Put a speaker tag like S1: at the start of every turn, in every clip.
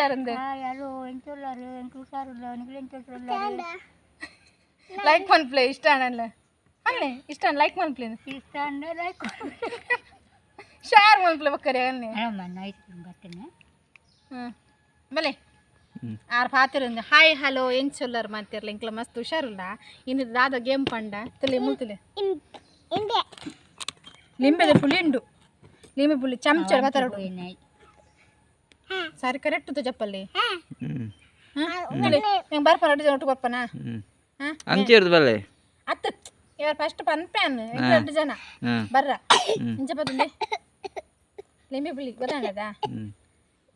S1: ಹುಷಾರಂದೆ.
S2: Hi hello ಎಂಚೊಲ್ಲಾರು ಎಂಕ್ ಹುಷಾರುಲ್ಲ ನಿಕ್ಲು ಎಂಚೊಲ್ಲಾರು.
S1: Like ಮನ್ಪ್ಲೆ ಇಷ್ಟ ಅಣ್ಣಲ್ಲ ಅನ್ಲೆ ಇಷ್ಟ ಲೈಕ್ ಮನ್ಪ್ಲೆ.
S2: ಇಷ್ಟ ಅಂದ್ರೆ ಲೈಕ್.
S1: ಶೇರ್ ಮನ್ಪ್ಲೆ ಬಕ್ಕರೆ ಅನ್ಲೆ.
S2: ಅಮ್ಮ ಐಸ್ ಕ್ರೀಮ್ ಬರ್ತೇನೆ.
S1: ಹ್ಞೂ ಬಲೆ ಆರ್ ಪಾತಿರಂದು ಹಾಯ್ ಹಲೋ ಎಂಚೊಲ್ಲಾರು ಮಾತಿರ್ಲ ಇಂಕ್ಲ ಮಸ್ತ್ ಹುಷಾರುಲ್ಲ. ಇನ್ನು ದಾದ ಗೇಮ್ ಪಂಡ ತುಲೆ ಮುಲ್ತುಲೆ ಲಿಂಬೆದ ಪುಳಿ ಉಂಡು ಲಿಂಬೆ ಪುಳಿ ಚಮಚ ಮಾತಾಡು ಸರಿ ಕರೆಕ್ಟ್ ಚಪ್ಪಲ್ಲಿ. ಹೆಂಗೆ ಬರ್ಪನ ಅಡ್ಡು ಜನ ಒಟ್ಟು ಬರ್ಪನ. ಹಾಂ.
S3: ಅಂಚಿರ್ದು ಬಲ್ಲೆ.
S1: ಅತ್ತ ಇವರು ಫಸ್ಟ್ ಪನ್ಪ್ಯಾನ್ ಎರಡು ಜನ ಬರ್ರ ಇಂಚ ಬತ್ತುಂಡೆ ಲಿಂಬೆ ಪುಳಿ ಗೊತ್ತಾಗದ.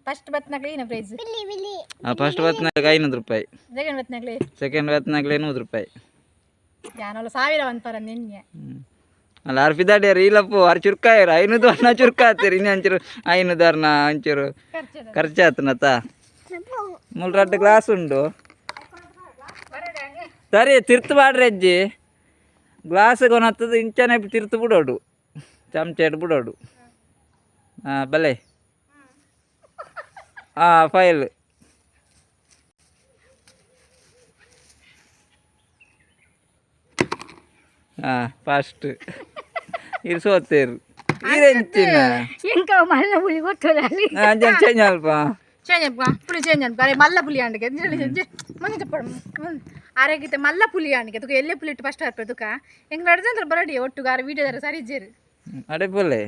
S1: ಫಸ್ಟ್ ಬತ್ನಾಗ್ಲಿ ಏನ ಪ್ರೈಸ್?
S3: ಫಸ್ಟ್ ಬತ್ನಾಗ 500 ರೂಪಾಯಿ.
S1: ಸೆಕೆಂಡ್ ಬತ್ನಾಗ್ಲಿ?
S3: ಸೆಕೆಂಡ್ ಬತ್ನಾಗ್ಲೆ 100 ರೂಪಾಯಿ.
S1: ಯಾನಲ್ಲ ಸಾವಿರ ಒಂದು ನಿನ್ನೆ.
S3: ಅಲ್ಲ ಅರ್ ಪಿದಾಡ್ಯಾರ ಇಲ್ಲಪ್ಪು ಅರ್ ಚುರ್ಕಾಯರು 500 ಅನ್ನ ಚುರ್ಕ ಆತೀರಿ ಇನ್ನು ಅಂಚೂರು 500 ಅರ್ನ ಅಂಚೂರು ಖರ್ಚಾತನತ. ಮೂರು ರಡ್ಡು ಗ್ಲಾಸ್ ಉಂಡು ಸರಿ ತಿರ್ತು ಬಾಡ್ರಿ ಅಜ್ಜಿ. ಗ್ಲಾಸ್ ಕೊನತ್ತದ ಇಂಚನೆ ತಿರ್ತು ಬಿಡೋಡು ಚಮಚ ಇಟ್ಟು ಬಿಡೋಡು. ಹಾಂ ಬಲೆ ಹಾಂ ಫೈಲ್. ಹಾಂ ಫಸ್ಟ್ ಇದು ಸೋತೇರು ಇರೆಂಚಿನ.
S2: ಎಂಕ ಮಲ್ಲ ಪುಳಿ ಗೊತ್ತಲ್ಲ ಅಲ್ಲಿ.
S3: ಅಂಚನೆ ಚೇಂಜ್ ಅಲ್ಪ.
S1: ಚೇಂಜ್ ಅನ್ಪ ಪುಳಿ ಚೇಂಜ್ ಅನ್ಪ ಅರೆ ಮಲ್ಲ ಪುಲಿ ಅಂಡಿಗೆ ಮುಂದೆ ಚಪ್ಪಡು ಆರೋಗ್ಯತೆ ಮಲ್ಲ ಪುಲಿ ಅಂಡಿಗೆ ತುಕ ಎಲ್ಲೇ ಪುಲಿ ಇಟ್ಟು ಫಸ್ಟ್ ಹಾಕ್ಬೇಕು ತುಕ ಹೆಂಗೆ ನಡ್ದಂದ್ರೆ ಬರಡಿ ಒಟ್ಟು ಆರ ವೀಡಿಯೋದಾರ ಸರಿ ಇಜ್ಜೇರು.
S3: ಅಡೆ ಪೊಲೆ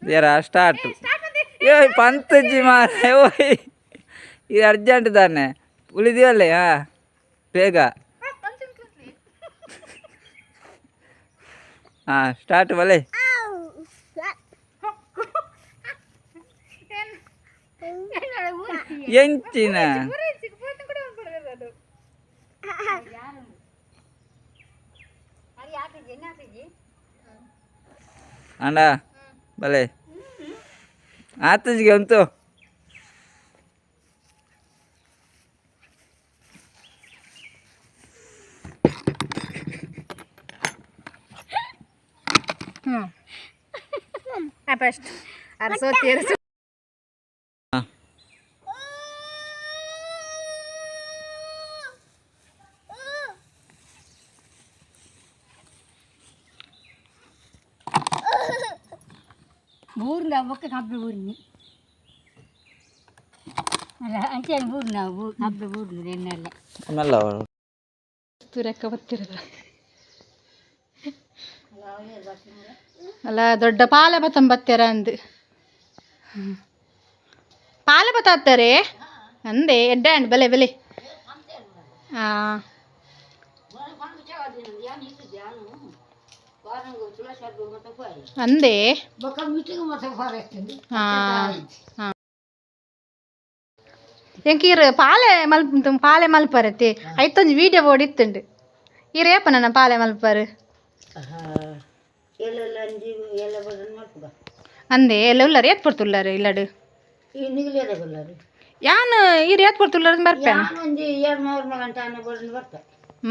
S3: ಯಾರ ಸ್ಟಾರ್ಟ್ ಏ ಪಂತಜ್ಜಿ ಮಾರ್ರೆ ಓಯ್ ಇದು ಅರ್ಜೆಂಟ್ ತಾನೆ ಉಳಿದೆಯಲ್ಲೇ. ಹಾಂ ಬೇಗ. ಹಾಂ ಸ್ಟಾರ್ಟ್ ಬಲೆ. ಎಂಚಿನ ಅಣ್ಣ ಬಲೆ ಆತಜಿಗೆ ಉಂಟು.
S1: ಹ್ಞೂ ಫಸ್ಟ್ ಅರ್ ಸೋತೇರು.
S2: ಬೂರ್ನ ಬೊಕ್ಕ ಕಬ್ಬೆ ಬೂರ್ನಿ ಅಲ್ಲ ಅಂಚೆ ಬೂರ್ನ ಕಬ್ಬೆ ಬೂರ್ನಿ ಎಣ್ಣೆಲ್ಲ.
S3: ಆಮೇಲೆ
S1: ರೆಕ್ಕ ಬತ್ತಿರದ ಅಲ್ಲ ದೊಡ್ಡ ಪಾಲೆ ಬತ್ತಂಬತ್ತೆರ ಅಂದು ಪಾಲೆ ಬತ್ತಾತ್ತಾರೆ ಅಂದೆ ಎಡ್ಡೆ ಅಂಡ್ ಬಲೆ ಬಲೆ. ಹಾಂ ಅಂದೆ. ಹಾಂ ಹಾಂ ಎಂಕೀರ್ ಪಾಲೆ ಮಲ್ಪ ಪಾಲೆ ಮಲ್ಪರತಿ ಐತೊಂಜಿ ವೀಡಿಯೋ ಬೋರ್ಡ್ ಇತ್ತುಂಡು ಈರ್ ಏಪ ನನ್ನ ಪಾಲೆ ಮಲ್ಪರು ಅಂದೆ ಎಲ್ಲ ಉಲ್ಲರು ಏತ್ ಪೊರ್ತುಲ್ಲಾರು ಇಲ್ಲಡು ಯಾನ್ ಈರ್ ಏತ್ ಪೊರ್ತುಲ್ಲಾರು ಬರ್ಪೇನ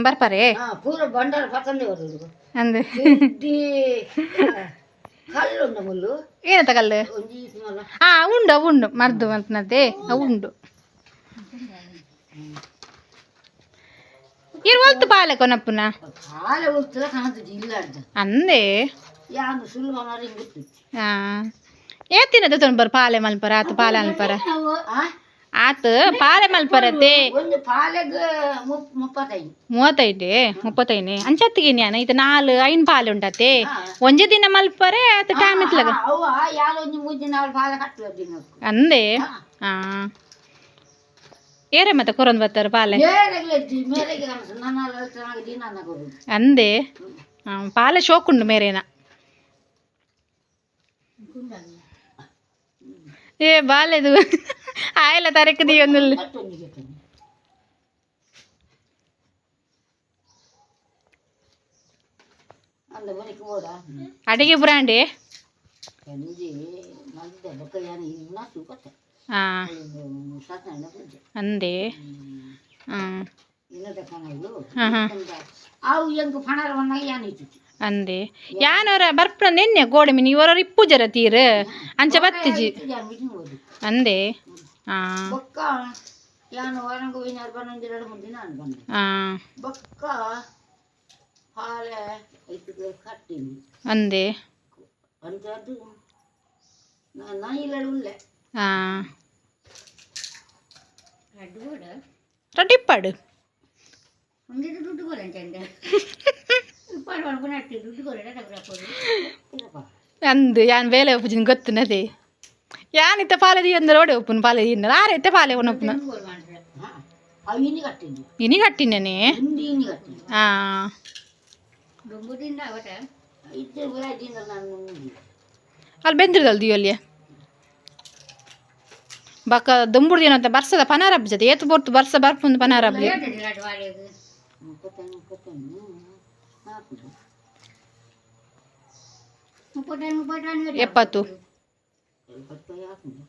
S1: ಬರ್ಪಾರೆ ಅಂದೆ. ಏನಂತ ಕಲ್ಲು? ಹಾಂ ಉಂಡು ಅವು ಉಂಡು ಮರ್ದು ಮಲ್ಪನದೇ ಅವು ಉಂಡು. ಈರ್ ಒಲ್ತು ಪಾಲೆ ಕೊನಪ್ಪುನ ಅಂದೆ. ಹಾಂ ಏತಿನ ತೊಗೊಂಡು ಬರ್ ಪಾಲೆ ಮಲ್ಪರ ಆತು ಪಾಲೆ ಮಲ್ಪರ ಆತು ಪಾಲೆ ಮಲ್ಪರತೆ. 35 35 ಅಂಚತ್ತಿಗೆ ನ್ಯಾನ ಇದು ನಾಲ್ ಐನ್ ಪಾಲೆ ಉಂಟತೆ ಒಂಜಿ ದಿನ ಮಲ್ಪರೆ ಆತು ಟೈಮ್ ಇತ್ಲಗ ಅಂದೆ. ಹಾಂ ಏರೆ ಮತ್ತೆ ಕೊರೊಂದು ಬರ್ತಾರೆ ಪಾಲೆ ಅಂದೆ. ಹಾಂ ಪಾಲೆ ಶೋಕುಂಡು ಮೇರೇನ. ಏ ಬಾಲೆದು ಆಯಲ್ಲ ತರಕ್ಕೆ ದಿಯೊಂದುಲ್ಲ. ಅಡಿಗೆ ಬ್ರಾಂಡಿ. ಹಾಂ ಅಂದೆ. ಹಾಂ ಹಾಂ ಹಾಂ.
S2: ಅವು ಎಂಕ್ ಪಣರ ಬಂದಾಗ ಯಾನ್ ಇತ್ತಿತ್ತು.
S1: ಅಂದೆ ಯಾನವರ ಬರ್ಪುನ ನೆನ್ನೆ ಗೋಡೆ ಮಿನಿ ಇವರ ಇಪ್ಪುಜರ ತೀರ್ ಅಂಚ ಬತ್ತಿಜಿ.
S2: ಯಾನ್ ಮೀಟಿಂಗ್ ಹೋದಿ.
S1: ಅಂದೆ ಹಾಂ.
S2: ಬೊಕ್ಕ ಯಾನ್ ವರಂಗ ಹೋಯಿನಾರು ಬನ್ನೊಂದು 2-3 ದಿನ ನಾನು ಬಂದೆ.
S1: ಹಾಂ.
S2: ಬೊಕ್ಕ ಹಾಲೆ ಐತು ಕಟ್ಟಿನಿ.
S1: ಅಂದೆ.
S2: ಅಂಚದ್ದು ನಾನು ಇಲ್ಲ ಉಲ್ಲೆ.
S1: ಹಾಂ, ರಡ್ಡು ಇಪ್ಪಾಡು.
S2: ದುಡ್ಡು
S1: ಅಂದು ಯಾನ್ ಬೇಲೆ ಒಪ್ಪುಜಿನ ಗೊತ್ತುನದೆ ಯಾನ್ ಇತ್ತ ಪಾಲೆ ಅಂದ್ರೆ ಓಡೆ ಒಪ್ಪುನ ಪಾಲೆ ತಿಂದ ಆರೆ ಇತ್ತ ಪಾಲೆ ಒನೊಪ್ಪುನ.
S2: ಇನಿ ಕಟ್ಟಿನಿ.
S1: ಇನಿ ಕಟ್ಟಿನೇ.
S2: ಹಿಂದಿ ಇನಿ ಕಟ್ಟಿನಿ.
S1: ಹಾಂ.
S2: ಇದ್ದೆ ನಾನು.
S1: ಅಲ್ಲಿ ಬೆಂದಿರದಲ್ ದಿಯೋಲಿಯ ಬಕ್ಕ ದುಂಬುಡ್ದು ಏನಂತ ಬರ್ಸದ ಪನಾರ ಹಬ್ಬ ಏತು ಪೊರ್ತು ಬರ್ಸ ಬರ್ಪುಂದು ಪನಾರ ಹಬ್ಬ.
S2: 35 35 40.
S1: 70.
S2: 75 ಹಾಕುದು.